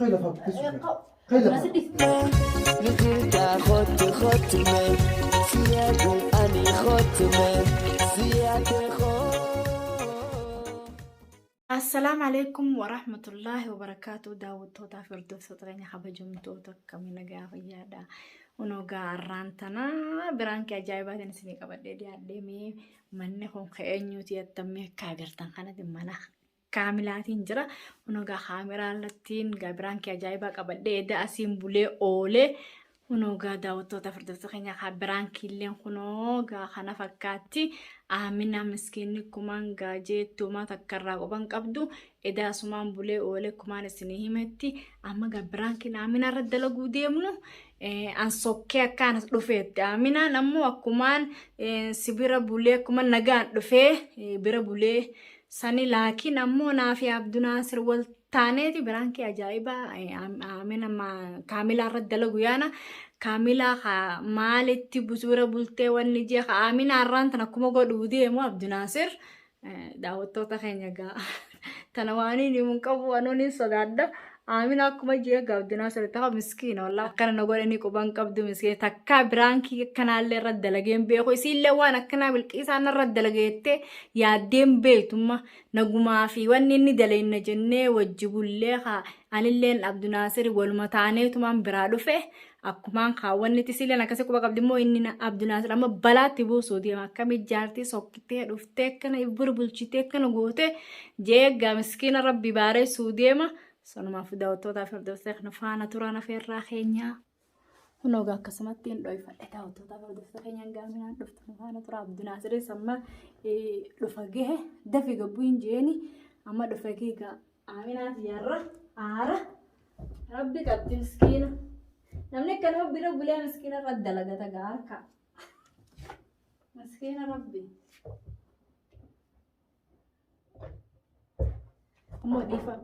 Kai lafaa buqqisuu feeta. Kai lafaa. Ni jirta kottu kottu mee si yaade ani kottu mee si yaade koo. Assalaamu alaikum warahmatullaahi wabarakaatu daawwattootaa fi hordoftoota keenya kabajamtoota akkamii nagaa fayyaadha. Kunoo gaa har'aan tana biraankii ajaa'ibaatiin isinii qabadhee dhiyaadhee mee manni kun ka eenyuuti attamii akka agartan kanatti mana kaamilaatiin jira. Kunoo gaa kaameraa irrattiin gaa biraankii ajaa'ibaa qabadhee eda asiin bulee oolee kunoo gaa daawwattoota hordoftoota keenya kaa biraankiilleen kunoo gaa kana fakkaatti. Aamina miskiinni kumaan gaa jeettuumaa takka irraa quban qabdu edaa asumaan bulee oolee kumaan isinii himetti amma gaa biraankiin Aaminaa irra dalaguu deemnu an sokkee akkaan as dhufeetti Aaminaan ammoo akkumaan si bira bulee akkuma nagaan dhufee bira bulee sani laakiin ammoo naafi Abdunaasir wal taaneeti biraankii ajaa'ibaa Aamina kaamilaa irra dalagu yaana kaamilaa ka maalitti bira bultee wanni jee ka Aaminaa irraan tan akkuma godhuu deemu Abdunaasir daawwattoota keenya gaa tana waan inni hin qabu anuun hin sodaadha. Aamina akkuma jee gaa Abdunaasir ta'a miskiina wallaa akkana na godhanii quban qabdu miskiina takkaa biraankii akkanaallee irra dalageen beeku isiillee waan akkanaa bilqiisaan irra dalageettee yaaddeen beektumma nagumaa fi wanni inni daleenna jennee wajji bullee kaa anilleen Abdunaasir waluma taaneetumaan biraa dhufe akkumaan kaawwanni tisiileen akkasii quba qabdi immoo inni Abdunaasir amma balaatti buusuu deema akkami jaartii sokkitee dhuftee akkana bira bulchitee akkana goote jeeggaa miskiina rabbi baareessuu deema sanumaaf daawwattootaa fi hordoftoota kana faana turan afeerraa keenyaa. Kunoo egaa akkasumatti hin dhoyfadhe daawwattootaa fi hordoftoota keenyaan gaaminaan dhuftu nu faana tura Abdunaasiris amma dhufa gahe dafi gabbuu hin jeeni amma dhufa gahe gaa Aaminaas yarra aara rabbi qabdi miskiina namni akkanuma bira bulee miskiina irra dalagata gaa harka miskiina rabbi. Ammoo dhiifa.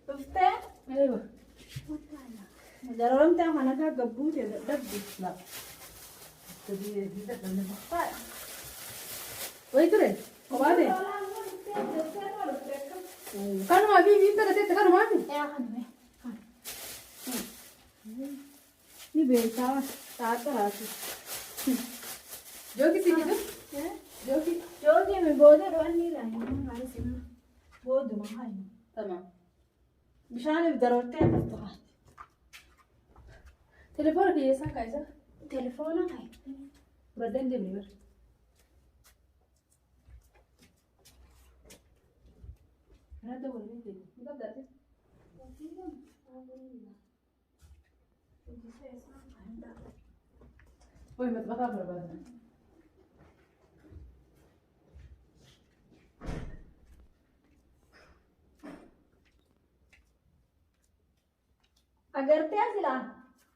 Dhuftee? Eewa. Dararamtee kana kaa gabbuutee dadhabde. La. Wayi ture. Kophaa ta'e. Kanumaa fi fi intala teette kanumaa fi. Ni beektaa xaaxiraati. Jooki si gidu. Jooki. Jookii mi booda dho'anni ilaalu. Booduma hayi. Tamam. Bishaaniif darartee dhuftu haati. Telefoona kiyya isaan kaayisa. Telefoona hayi. Fudhadheen deemne bara. Kanatti waliin deemne. Ni qabdaa? Way matbakaa barbaadna. Agartee silaa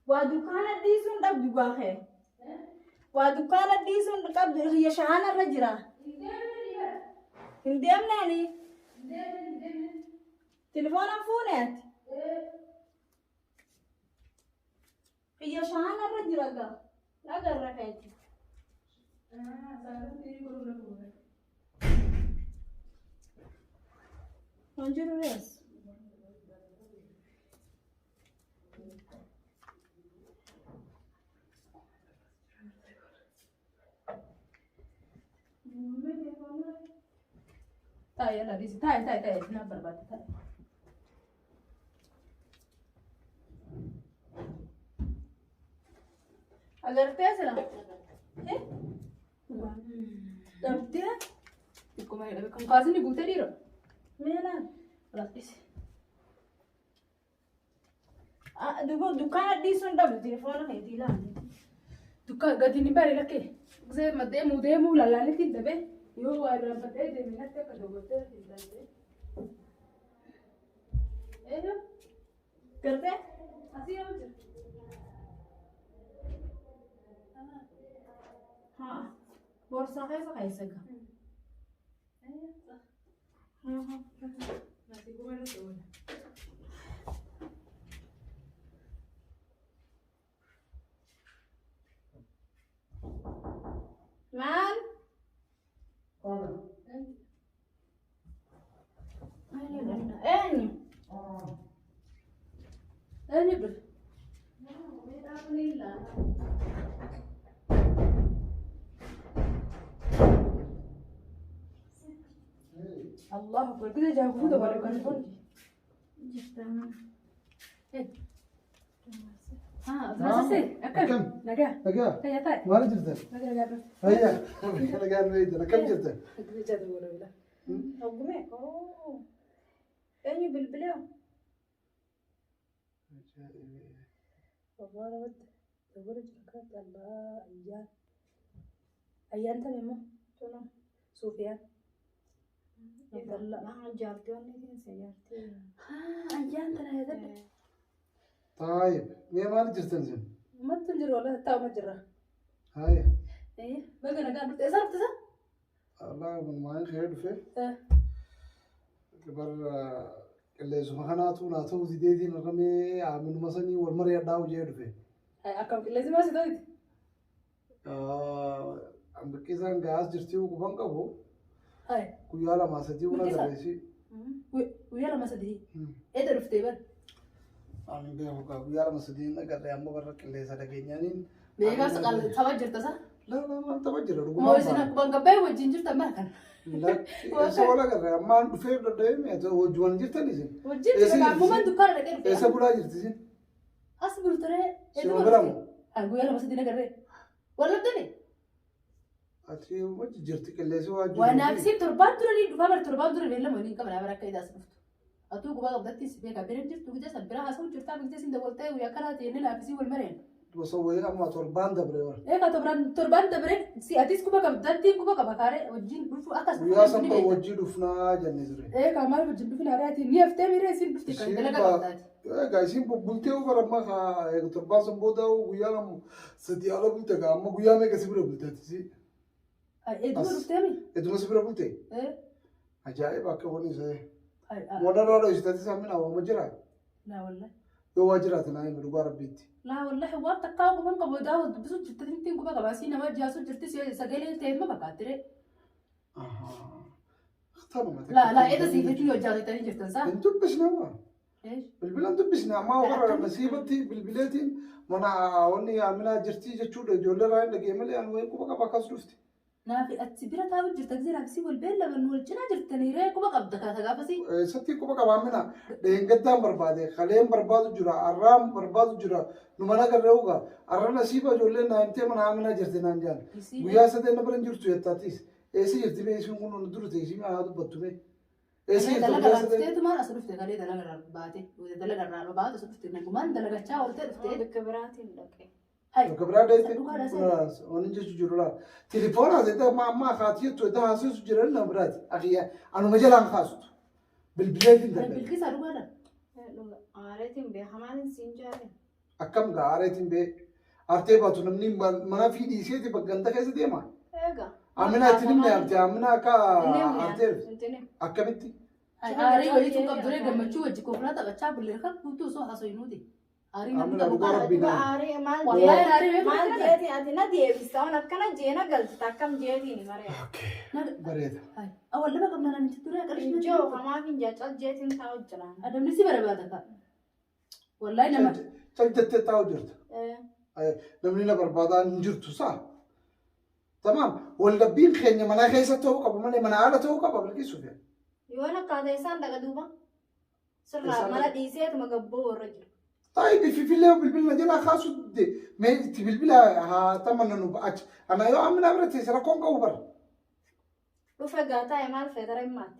waa dukkaana dhiisuun dhabdu baakee. Waa dukkaana dhiisuun qabdu hiyya shahaana irra jira. Hin deemne ani. Telefoona fuune ati. Hiyya shahaana irra jira gaa. Agarra keeti. Hin jiru rees. Taa'e yalla dhiisi. Taa'e taa'e taa'e na barbaadde taa'e. Agartee sila? Dhabdee? Xiqquma jedhame kan kaasni guutee dhiira. Meelaan? Laafisi. Dukkaana dhiisuun dhabu telefoona keetii ilaali. Dukkaan gadi ni bare lakkee. Gisee deemuu deemuu lallaaletti hin dabee yoo waa irraanfadhee deeme natti akka dogottee hin danda'e. Eeyyoo. Gartee? Asii yoo jira. Haa. Boorsaa keessa keessa gaa. Nasi guma irratti oola. Maal? Eenyu? Eenyu dhufe? Allahu akbar. Gida jaakuu dabale kan kun. Ah, Masase, akkam? Akkam? Nagaa. Nagaa. Fayyaa taa'e. Maal jirtan? Nagaa nagaa dhufe. Fayyaa. Nagaan wayii akkam jirtan? Gida jaakuu dabale. Ogumee? Oo. Eenyu bilbilee? والله ود دور جركات الله أيان أيان تمام سفيان عبد الله Maa jaartii wanni keessa jaartii. ها أيان ترى هذا Taayib. Mee maal jirtan isin? ما تنجر والله تاو ما جرى Haaya. إيه بقى أنا قاعد إذا رفت Allah maalin khayr dhufe. إيه Bar qilleensuma kanaatu naa ta'uu dideetiin argamee aaminuma sanii wal mari'adhaa hojii dhufe. أكم لازم أسوي Bilqisaan gaas jirtii quban qabu هاي guyyaa lamaa sadii una Bilqisaa? garreessi. ويا لما صدقي إيه ده رفت بقى Ani beeku kaa guyyaa lama sadii hin agarre amma barra qilleensa dhageenyaaniin. بيجا سقال تبى جرت صح Laa laa maal tapha jira ما dhugumaan هو سنا كمان قبل وجين جرت ما كان Lakki eessa wal agarre ammaan dhufee dadhabee wajjumaan jirtan isin. وجين إيه جرت عموما دكان لك Eessa bulaa jirti isin? أصبر ترى Sima biramu? Guyyaa lama sadii nagarree. Wallabdani. Ati wajji jirti qilleensi waa jiru. Waan naafisiin torbaan duranii dhufaa bara torbaan dura beellama waliin qabna bara akka idaas dhuftu. Atuu gubaa qabdatti si beekaa bira jirtu gija san bira haasa'u jirtaa gija sin dabaltee guyyaa karaa ta'e inni naafisii wal mareen. Osoo wayii amma torbaan dabre warra. Eegaa torbaan torbaan dabre si atis quba qabdatti quba qaba kaaree wajjin dhufu akkas Guyyaa san bara wajjii dhufnaa jennee ture. Eegaa maal wajjin dhufin ari'aati ni haftee miira isin dhufti kan dalagaa qabdaati. Egaa isin bultee bara amma torbaan san booda guyyaa lama sadii ala bulte gaa amma guyyaa meeqa si bira bulte ati si? Eeduma dhuftee mi? Eeduma si bira bulte? Ee. Ajaa'iba akka wani isa. Warra dho'isitatti saamina waama jira. Laa wallahi. Yoo waa jiraate naa himi dhugaa rabbiitti. Laa wallahi waan takkaa quban qabu daawwa dubbisuu jirti ittiin quba qaba asii nama jaasu jirti sagalee ta'e ma fakkaatire. Laa laa eeda siifetti yoo jaalatanii jirtan saa. Hin dubbisne waa. Bilbila hin dubbisne amma warra nasiibatti bilbileetiin mana wanni yaaminaa jirti jechuudha ijoollee irraa hin dhagee malee ani wayi quba qaba akkas dhufti. Naafi ati bira taa'u jirta gisee naafisii wal beellaman wal cinaa jirtanii ree quba qabda kaasa gaafasii. Eessatti quba qaba amina dheengaddaan barbaade kaleen barbaadu jira arraan barbaadu jira nu mana garree uga arra nasiiba ijoollee naa himtee mana aminaa jirti naan jaan. Guyyaa sadeen na bira hin jirtu jettaatis. Eessa jirti mee isiin kun dura ta'e isiin haa dubbattu mee. Eessa jirti Dalaga guyyaa irraa sadeen. dhufteetumaan as dhufte kalee dalaga irraa baate dalaga irraa baate as dhufte nagumaan dalagachaa oolte dhufte. Bakka biraatiin dhaqe. Hai. Bakka biraa deette Dhugaadha seera. waan jechu jiru laala. Telefoona asirratti amma amma haati jettu iddoo haasofsu jiran nama biraati. Akiyya anuma jalaan kaastu. Bilbileetiin dadhabe. Bilqisaa dhugaadha. Aareetiin beekamaan siin jaale. Akkam gaa aareetiin bee artee baatu namni mana fi dhiiseeti bakka ganda keessa deema. Egaa. Amina itti nimne arte amina akka artee akkamitti? Aarii wayiitu qabduree gammachuu wajji koofnaa taphachaa bullee kan guutuu osoo haasofnuuti. Aarii namni Amina qabu dhugaa kana. rabbii nama. Aarii maal Wallaahi aarii wayiitu maal qabduree. jeetiin ati na deebista waan akkana jeena galchita akkam jeetiin maree. Bareeda. Awwal lama qabna namichi turee qarshii. Injoo hamaaf hin jaa cal jeetiin taa'u jiraan. Adamni si barbaada ka. Wallaahi nama. Cal jettee taa'u jirta. Namni na barbaadaa hin jirtu saa. Tamaam wallabbiin keenya mana keessa ta'uu qaba malee mana haala ta'uu qaba bilqisuuf. Yoon akkaataa isaan dhaqa duuba. Sirraa mana dhiiseetuma gabboo warra jiru. Taayib fifillee bilbilna jalaa kaasu dide mee itti bilbila haa tamanna nu achi ana yoo amina bira teesse rakkoon qabu bara. Dhufe gaa taa'e maal feetara himmaati.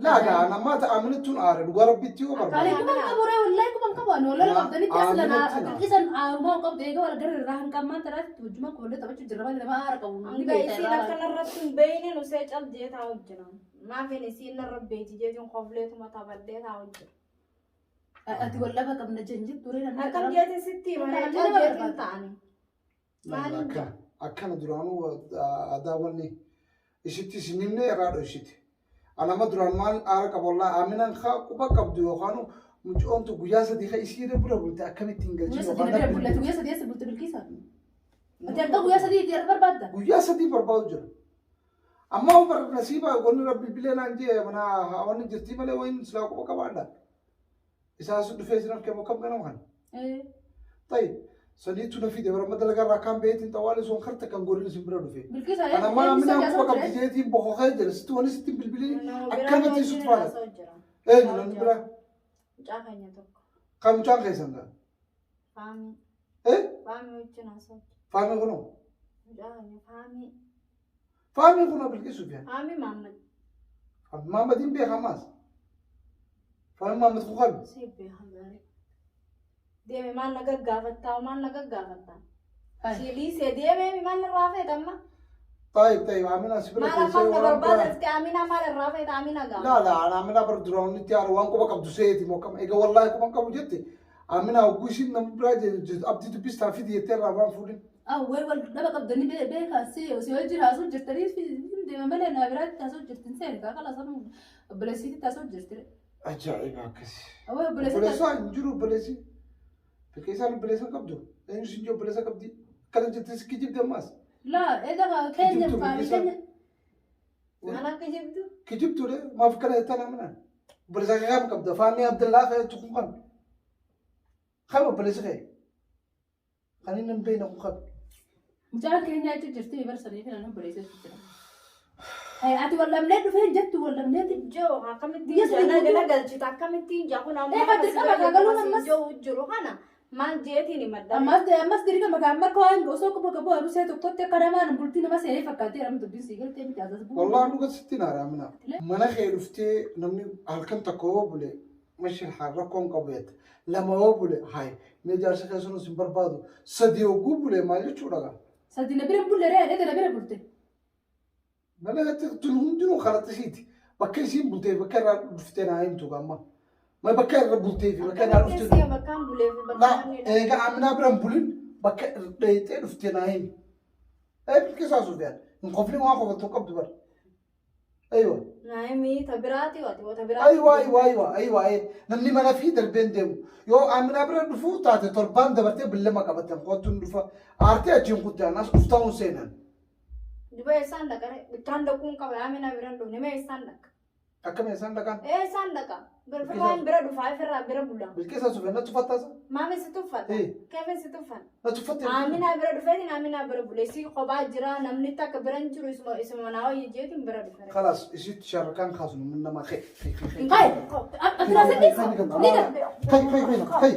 Laa gaa nama aminattuun aare dhugaa rabbitti yoo Kalee barbaade. kuban qabu ree wallaahi kuban qabu ani wallaahi qabdanitti as lana Aminatti bilqisan aarumaa qabdu eega wal gara irraa hin qabmaan taraatti wajjuma koollee taphachuu jirra malee nama aara qabu. Hanga isiin akkanarratti hin beeyne nusee cal jee taa'u jiran. Maafin isiin narra beeti jeetiin kofleetuma taphadhee taa'u jira. Ati wallaba qabna jenjit turee namni Akkam jeetiin sitti himanii cal jeetiin ta'anii. Maaliin Akkana akkana duraanuu aadaa wanni isitti isin himne irraa dhoysiti. Anama duraan maal aara qaba wallaahi aminaan haa quba qabdu yookaan mucoontu guyyaa sadii haa isii bira bulte akkamitti hin Guyyaa galchine sadii na bira bullate guyyaa sadii eessa bulte bilqiisa? Ati akka guyyaa sadii itti barbaadda. Guyyaa sadii barbaadu jira. Amma bar nasiiba wanni rabbi bilbilee naan jee mana wanni jirtii malee wayin silaa quba qabaadha. Isaas dhufee isin harkee mokkam ganama kana. Tayi saniitu na fide bara dalagaa irraa kaan beetiin xawaali sun karta kan gorin isin bira dhufe. Bilqisa Ana amma aminaan quba qabdi jeetiin boqoqee jira sitti wanni sitti bilbilii akkanatti sitti faana. Eenyu namni bira Mucaa keenya tokko. kan mucaan keessan gaa. Faamii. Eh Faamii wajjin haasa'u. Faamii kunoo Mucaa keenya faamii. Faamii kunoo bilqisuuf yaa. Faamii Mahammad. Faamii Mahammadiin beekamaas. Faamii Mahammad kun qabi. Si beekan gaarii. Deeme maal na gaggaafattaa maal na gaggaafattaa? Si dhiisee deemee maal irraa feeta amma? Taayib taayib Aminaa si bira Maal teessee ammaan na waan barbaada biraa. dhufte Aminaa maal irraa feeta Aminaa gaafa? Laa laa ana Aminaa bara duraan itti haara waan quba qabdu seeti mokkama. Egaa wallaahi quba qabu jette Aminaa hogguu isiin nama biraa jirtu abdii dubbistaa fidi jettee irraa waan fuudhin. Ah, wal wal dhaba qabdanii beekaa si si wajjin haasoo jirtanii deema malee naa biraatti haasoo jirtin seeni kaa kala samu obboleessiitti haasoo jirti. Ajaa'iba akkasi. Awwa obboleessiitti. Obboleessaa hin jiru obboleessi. Bakka isaan obboleessa hin qabdu. Eenyu siin jiru obboleessa qabdi. Akkana jettee si kijibde ammaas. Laa eeda keenya Kijibtuu faamii bilqisa. keenya. Maal akka jibdu? Kijibtuudha maaf akkana jettan Aminaan. Obboleessa kee kam qabda? Faamii Abdallaa kee kun kam? Kam obboleessi kee? Kan inni hin beekne kun kam? Mucaan keenya achi jirti barsanii fi nan obboleessiitti jira. Ati wallamnee dhufee hin jettu wallamneeti. Joo akkamittiin Biyya jaa sadii na galchita akkamittiin jaa kun amma Eh, kan dirqama kaa galuun ammas. joo jiru kana maal jeetiin himadha. Ammas ammas dirqama kaa amma akka waan osoo quba qabu harusee tokkotti akka namaan bultii nama seenee fakkaatee ramtu dubbiin sii galtee miti asas bu'u. Wallaan dhuga sitti naara Aminaa. Mana kee dhuftee namni halkan tokko yoo bule mashi haa rakkoon qabu jette. Lama yoo bule hayi mee jaarsa kee sunis hin barbaadu. Sadi yogguu bule maal jechuudha gaa? Sadi na bira hin bulle ree edda na bira bulte. Mana tun hundinuu kanatti isiiti. Bakka isiin bultee bakka irraa dhuftee naa himtu amma. Ma bakka irra bultee fi bakka irraa Akkamittiin dhuftee. si'a bakkaan bulee fi Laa bakka namni eega Aminaa bira hin bulin bakka dheeyxee dhuftee naa himi. Ee bilqisaa Sufiyaan hin koflin waan kofaltu qabdu bara. Aywa. Naayimii ta biraati wati wata biraati. Aywa aywa aywa aywa namni mana fi darbeen deemu yoo Aminaa bira dhufuu taate torbaan dabartee billama qabatte kootuun dhufa aartee achiin kutte as dhuftaa hun seenan. Duba eessaan dhaqa ree? Bittaan dhaquun qaba Aminaa bira hin dhufne mee eessaan dhaqa? Akkam eessaan dhaqan? Eessaan dhaqa? Firraan bira dhufaa firraa bira bula. Bilqisaa Sufiyaan na tuffattaasa? Maami si tuffata? Eh. Kevin si tuffata? Na tuffatte. Aminaa bira dhufeetiin Aminaa bira bule. Si kophaa jira namni takka bira hin jiru isuma isuma naa wayya jeetiin bira dhufe. خلاص isitti sharkaan kaasnu min nama خي خي خي خي Hai Abdinaasir dhiisi. Ni gal. خي خي خي خي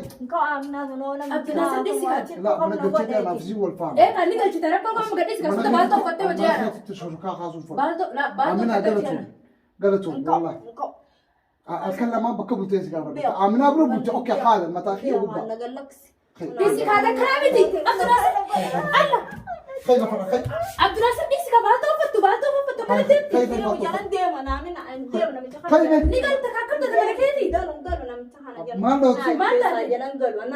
Abdinaasir dhiisi kaa. لا من قلت انا في زي والفام Ee kan ni galchite rakkoo qabu gadhiisi kaa suuta baaltoo uffattee hojii yaada. شركاء خاص Baaltoo laa baaltoo امنا uffattee hojii قالتهم yaada. قالتهم والله اتكلم ما بكبل تيس قال امنا برو قلت اوكي حالا ما تاخي وبا Dhiisi kaa takkaa miti. Abdinaasir alla. خي نفر خي Abdinaasir dhiisi kaa baaltoo uffattu baaltoo uffattu kana deemti. طيب Ni galta kaa akkam taate mana keeti. ما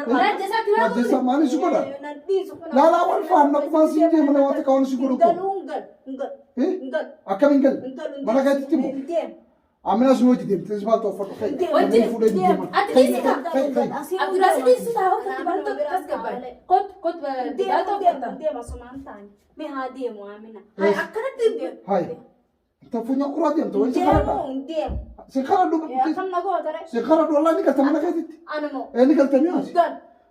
Laajja isaatti waa ما جسم ما نشكو لا لا والفهم نقمان سيدي من واتك اون شكو ايه اكم انجل ما انا قاعد تتمو عمنا شنو جديد تزبال توفر خي Ati dhiisi kaa. خي خي Abdinaasir dhiisi taa uffattu baaltoo as gabbaa. Kot kot baaltoo uffatta. Hai akkanatti هاي انت فين قرادي انت وين سخرة سخرة سخرة والله نقلت من غيرت ايه نقلت نياس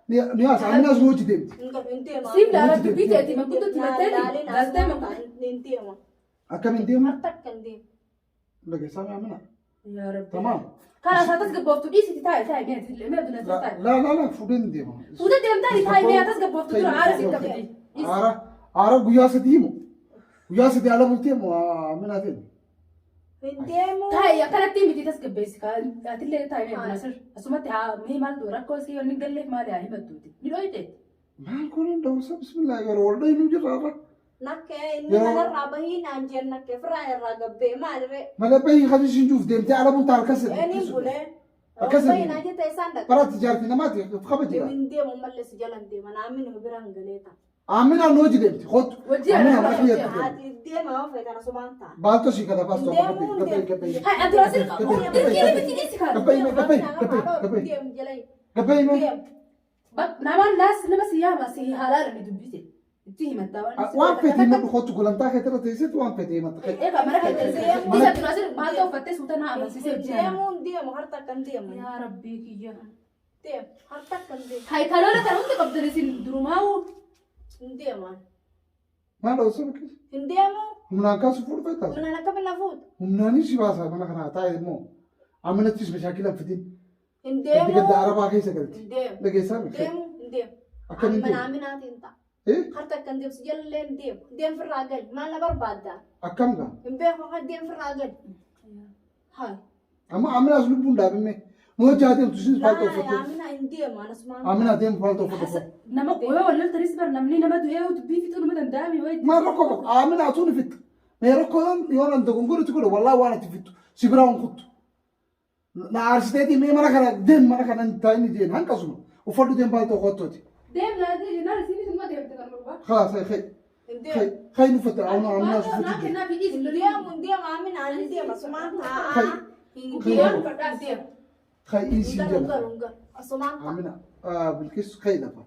نياس عمنا شنو جديد siif laalaa dubbii teeti manguddootti himatteeti galtee manguddoo. اكم نديم لك سامع عمنا Yaa Rabbi. تمام Karaa isaa tasgabbooftu dhiisiti taa'i taa'i mee mee Abdinaasir لا taa'i. لا لا لا فودين ديما Fuutee deemtaa taa'i mee tasgabbooftu dura aara siif qabdi. عارة عارة قياس ديمو قياس دي على بلتيمو عمنا تين Taa'i akkanatti miti tasgabbeessi atillee taa'i mee Abdinaasir asumatti haa mee maal rakkoo isii wanni galleef maali haa himattuuti ni dhoyte. ما نكون دوسة بسم الله يا رب والله نجي رارة Nakkee inni manarraa bahii naan jeen nakkee firraa irraa gabbee maalirree ما لا بي خلي نشوف ديمتي على بلت على الكسر Eenyuun bulee. Akkasii. Bahii naa jette isaan dhaqa. برات تجارتي ما تخبط جرا Hin deemu mallee si jalan deema naamni nu biraan galee ta'a. عمنا نوجي ديمتي خد Wajji عمنا ما haa في Ati deema yoo feetan asumaan ta'a. بالتو شي كذا باستو Deemu قبي قبي Hai Abdinaasir dirqii miti dhiisi kaa. قبي قبي قبي قبي Deemu jalai. قبي Deemu. Namaan naas nama si yaama si halaala ni dubbise. Itti himattaa waan. Waan fedhe himadhu kottu gulantaa kee irra teessetti waan fedhe himatta. Egaa mana kan teessee isa dura maal ta'u uffattee suuta naa amansiisee hojii. Deemuu hin deemu harta akkan deemu. Yaa rabbii kiyya. Deemu harta akkan deemu. Haykalola kan hundi qabdan isin durumaa'u. Hin deemu. Maal osoo biqiltu? Hin deemu. Humnaan kaasu fuudhu feetaa? Humnaan akka binna fuutu. Humnaanis si baasaa mana kanaa taa'e immoo amanattis mashaakila hin fidin. Hin Gaddi deemu. gadda arabaa keessa galti. Hin deemu. Dhageessaa miti. Deemu hin deemu. Akkamiin Mana deemu? aminaatiin ta'a. Eh? Harta akkan deemsu jallee hin deemu. Deem firraa gali. Maal na barbaadda? Akkam gaa? Hin beeku akka deem firraa gali. Haa. Amma aminaas lubbuun dhaabime. Nu hojjaa deemtu isinis faalta Laa uffatte. amina hin deemu anasumaan. Aminaa deemu faalta uffata. Nama yoo wal loltanis bar namni nama du'ee dubbii fixuu nama danda'ami wayi. Maal rakkoo qabu? Aminaa tuun fixxa. Mee rakkoo yoo nan dogongoritti godhe wallaahi waan ati fixxu si biraa hin kuttu. Na aarsiteetii mee mana kana deem mana kana hin taa'in jeen hanqasuma. Uffadhu deem faalta kottooti. Deem naa jennaan isinis immoo deemte kan barbaa. Khalaas khay Hin khay deemu. khay nu fatta awna aminaa su Naa futu. kennaa fi dhiisi Hin deemu hin deemu amina hin deemu asumaan ta'a. Khay. Hin Khay. deemu. Hin deemu. Khay Hin isi galu hin jala. galu hin galu. Asumaan ta'a. Amina bilqis khay lafa.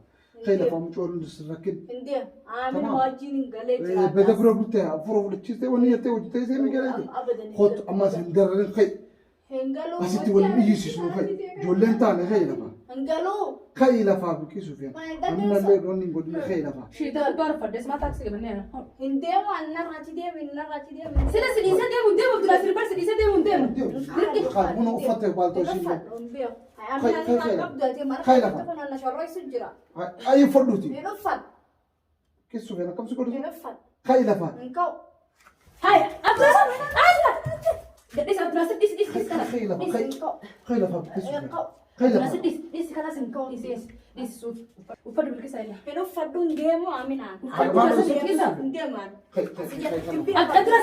Khay lafa mucoon sirrakkin. Hin deemu. Amina Tamam. wajjin hin galee jiraata. Bada bira bultee afura bulchiiste wanni jettee hojjettee seemi galeeti. Abadan hin Kottu galu. ammas hin dararin khay. Hin galu. Asitti wal iyyisiisnu khay. Ijoolleen taane khay lafa. Hin galu. Khay lafaa bilqisuuf yaa. Maal Amina dhageessa? illee wanni hin godhine khay lafaa. Shiita barfadde ismaa taaksii gabanneera. Hin deemu annarra achi deemu innarra achi deemu. Sila si dhiisee deemu deemu Abdulaa sirbar si dhiisee deemu deemu. Khay buna uffattee baaltoo Hin ishii. uffadhu hin beeku. Khay- Amina khay- ni khay. qabdu ati mara Khay lafa. kun anna shorroisu jira. Ayi uffadhuuti. Hin uffadhu. Qissuuf yaa akkamsi godhu. Hin uffadhu. Khay lafaa. Hin ka'u. Hai Abdulaa Abdulaa. Gadhiis Abdulaa dhiis dhiis dhiis kana. Khay lafa. Hin Khay ka'u. khay lafaa bilqisuuf Hin yaa. ka'u. Khay Abdulaa lafaa. dhiis dhiis kanas hin ka'u dhiis dhiis dhiis suut. Uffadhu bilqisa illa. Hin uffadhu hin deemu Aminaan. Maal bilqisa? Hin deemu ani. Khay khay khay khay. Abdulaa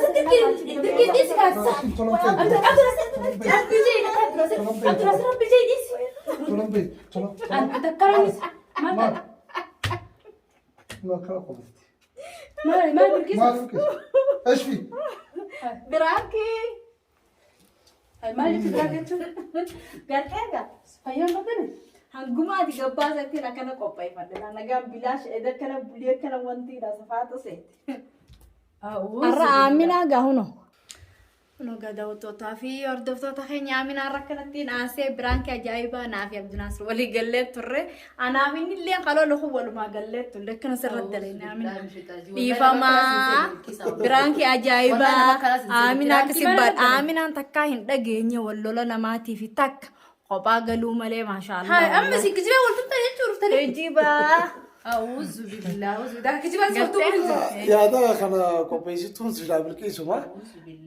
dirqii dhiis kaasa. Tolan fayyi. Abdulaa Rabbi jee Abdulaa Rabbi jee dhiis. Tolan fayyi. Tolan. Takkaraanis maal Maal? Ma kala qofti. maal maal bilqisa? Maal bilqis? ايش في؟ Biraankii. Maal jechuun biraa jechuun? Garteega. Fayyaan qabdani? Hangumaati gabbaasatiin akkana qopheeffadhe. Nagaan bilaash edda akkana bulee akkana wantiidha safaata seeti. Har'a Aminaa gaahuno. Dhugaa daawwattootaa fi hordoftoota keenya Aminaa irra akkanatti naasee biraankii ajaa'ibaa naa fi Abdinaasir walii gallee turre. Anaaf inni illee kaloo lukkuu walumaa gallee turre akkana sirratti dalene Aminaa. Dhiifamaa biraankii ajaa'ibaa Aminaa akkasii baadha. Aminaan takkaa hin dhageenye wal lola namaatii fi takka kophaa galuu malee maashaallah. Hai amma isin kijibaa wal tumtaa jechuu dhuftanii. Geejjibaa. Auzu billah auzu billah kijibaa isin wal tumuu hin jiru. Yaada kana qopheessituun silaa bilqiisuma.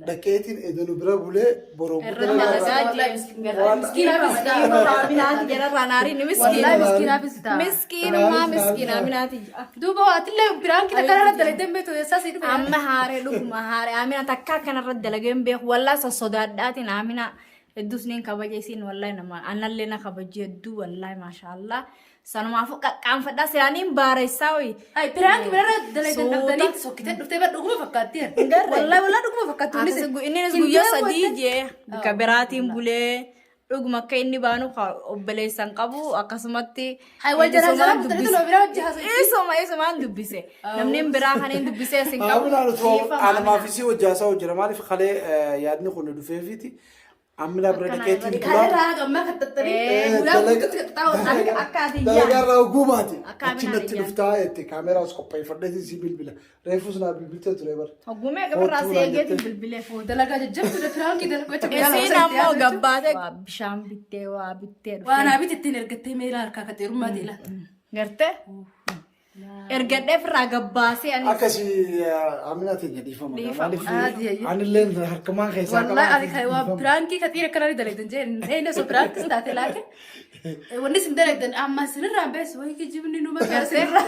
Dhaqeetiin edanu bira bulee boroo Irra dalagaa Miskiinaafis ta'a. Aminaati jararraa naariin Wallahi miskiina. miskiinaafis ta'a. Miskiinummaa miskiina Aminaati. Duuba waatillee biraan kita kanarra dalagdee beektu eessaa sii dhufe. Amma haaree dhuguma haaree Amina takka akkanarra dalagee hin beeku wallaa sossodaadhaatiin Amina hedduus niin kabaja isiin wallahi nama anallee na kabaji hedduu wallahi maashaallah sanumaafuu qaqqaanfadhaa silaaniin baaressaa wayi. Ay biraan birarra dalagdan Suuta. dhabdanii sokkitee dhuftee bar dhuguma fakkaatti. Garre. Wallahi wallahi dhuguma fakkaatti. Akkasi innis guyyaa sadii jee bakka biraatiin bulee dhuguma akka inni baanu obboleessan qabu akkasumatti. Hay wal jalaan isumaan jalaan dhuftanii dubbise. toloo biraa hojii haasa'u. Isuma isumaan dubbise. Namni biraa kan hin dubbisee isin qabu. Aminaan utuma Dhiifama anamaaf isii hojjaasaa hojjira maaliif kalee yaadni kun dhufeefiti Amina bira dhaqeetiin bulaa. Kanarraa haga ammaa kan tattanii guyyaa guutuutti qaxxaa'u. Akka ati Dalagaa irraa oguu baate. Akka Achi Aminaan natti iyyaan. dhuftaa jette kaameraas qopheeffadheetiin si bilbila. Reefus naa bilbiltee ture bara. Hoggumee gabarraa Kottuu si naan eegeetiin jette. bilbilee. Dalagaa jajjabduudha firaankii dalagachuu. Isiin ammoo gabbaatee waa bishaan bittee waa bittee Waan dhuftee. abit ittiin ergattee meelaa harkaa qaxeerummaa teela. Gartee? Ergadhee ofirraa gabbaasee ani. Akkasii Aminaa teenya dhiifama. Dhiifama. Maaliif anillee harkumaan keessaa Wallahi ani kan waa piraankii kaxiir akkanaa ni dalagdan jeen inni osoo piraankis taate laakin wanni isin dalagdan amma isinirraa beessu wayii kijibni numa isinirraa.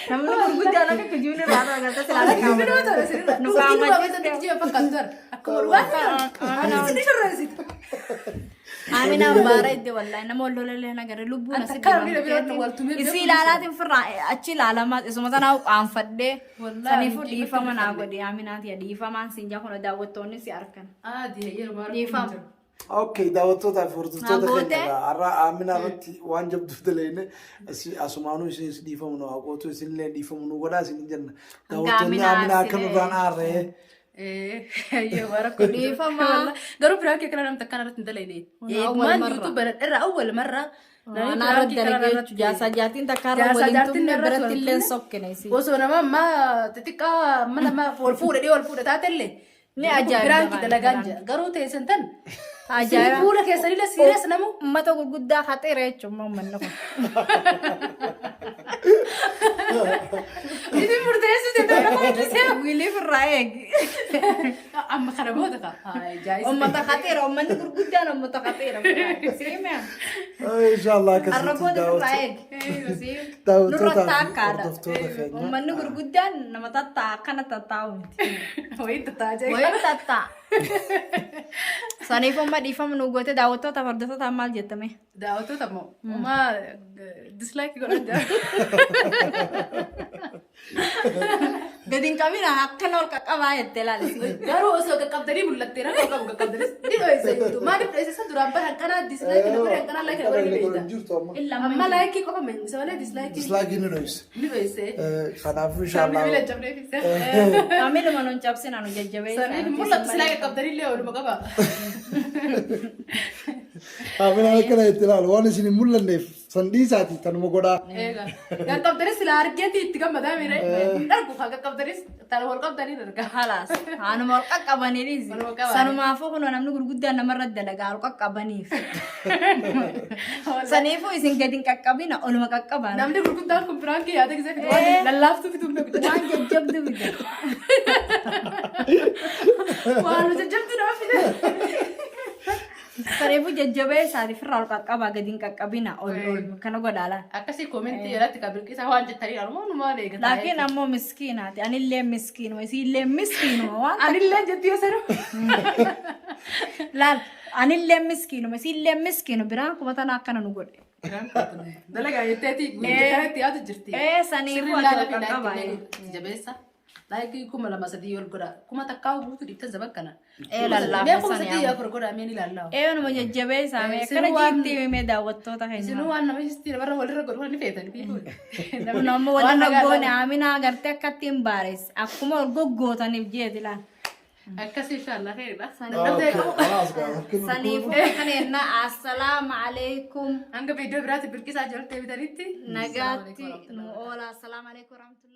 Namni gurguddaan akka kijibni irraa agartee silaa Kijibni numa tola isinirraa. Nu Kijibni qaama waa beektan kijiba fakkaatu tola. Akkuma dhugaatti isin shorreessite. Aminaan baara iddoo wallahi nama wal lolalee nagare lubbuun Anta asitti akka namni bira wal tumee Isii ilaalaatiin firraa achi ilaalamaa isuma tanaa qaanfadhee Wallahi saniifuu ani dhiifama naa godhe Aminaati dhiifamaan siin jaa kun daawwattoonni si arkan. Aadi yeroo Dhiifama. Okay, daawwattootaa fi hordoftoota Haa, keenya gootee? egaa har'a Aaminaa irratti waan jabduu daleene asumaanuu isinis dhiifamu nu haqootu isinillee dhiifamu nu godhaa isin jenna. Daawwattoonni Aaminaa Aaminaa akka arsinee. nurraan aarree. Ayyoo bara kun. Dhiifama. Garuu piraanki kana namni akkana irratti hin dalayne. Awwal Maal marra. YouTube irra awwal marra. Waan irra dalagee jechuudha. Jaarsaa jaartiin takka irra Jaarsaa waliin jaartiin tumne irra biratti waliin illee tumne. sokkine isii. Osoo nama ammaa xixiqqaa mana nama wal fuudhe dhiyoo wal fuudhe taatellee. Ni ajaa'iba Piraanki maali, dalagaan piraanki. jira. Garuu teessan tan. Ajaa'iba. Fuula keessanillee sirees namu. Uummata gurguddaa haxeera jechuun uummanni kun. Isin murteessite nama hojjetee. Wiliif irraa eegi. Amma kana booda kaa. Jaayis. Uummata haxeera uummanni gurguddaan uummata haxeera. Siimee. Inshallah Har'a akkasitti booda irraa daawwattoota eegi. Nurra daawwattootaa fi taakkaadha. hordoftoota keenya. Uummanni gurguddaan nama tattaa akkana tattaa'u miti. Wayii tattaajee. Wayii tattaa. Saniif amma dhiifama nu goote daawwattoota fi hordoftoota maal jettame? Daawwattoota immoo homaa dislike godhan jira. Gadi hin qabina akkana ol qaqqabaa jettee laalisi. Garuu osoo qaqqabdanii mul'attee rakkoo qabu qaqqabdanis ni dho'ise jechuudha. Maaliif dho'ise isa duraan bara hanqanaa dislike na godhe hanqanaa like na godhe ni beekta. Jirtu amma. Amma like qofa isa malee dislike Dislike ni dho'ise. ni dho'ise. Kanaafuu Sabni inshallah. bila cabnee fi Maamiluma nuun cabsina nu jajjabeessa. Saniif mul'attu silaa qaqqabdanii illee ooluma qaba. Aaminaan akkana itti ilaalu waan isin hin mul'anneef san dhiisaati tanuma godhaa. Eega. Qaqqabdanis silaa argeeti itti gammadaa miire. Hin argu kaa qaqqabdanis tan wal qabdanii arga. Halaas haanuma ol qaqqabaniinis Ol qaqqabanii. sanumaafuu kunoo namni gurguddaan namarra dalagaa ol qaqqabaniif. Saniifuu isin gadi hin qaqqabina oluma qaqqabaa. Namni gurguddaan kun piraankii yaada gisee fidu waan lallaaftuu fituu hin beeku. Waan jajjabdu fida. Waan jajjabdu nama fide. Saniifuu jajjabeessaati firraa ol qaqqabaa gadi hin qaqqabina ol ol kana godhaa laal. Akkasii koomentii irratti kan bilqisaa waan jettanii armoo numaa eegata. Laakiin ammoo miskiinaati anillee miskiinuma isiillee miskiinuma waan Anillee jetti yoo sanu. laal anillee miskiinuma isiillee miskiinu biraan kuma tana akkana nu godhe. Dalagaa jetteeti guyyaa kanatti yaadu jirti. Ee saniifuu ati ol qaqqabaa. Jabeessa. Laayikii 2000 3 ol godha. 1000 guutuu dhiibtan zaman kana. Ee lallaafaa Mee kuma sani sadii amma. afur godha mee ni ilaallaa. Ee numa jajjabeessaa mee Isinuu akkana waan- jiitti himee daawwattoota keenya. Isinuu waan nama histii namarra walirra godhu ni feetan. Kun ammoo walirra goone Aminaa agartee akkatti hin baares akkuma ol goggootaniif jeeti laal. Akkasii inshallah khairidha. Okay, khalaas gaa. Saniifuu akkana jennaa assalaamu alaikum Hanga viidiyoo biraatti birqisaa jaltee bitanitti. nagaatti nu oola assalaamu alaikum warahmatullahi.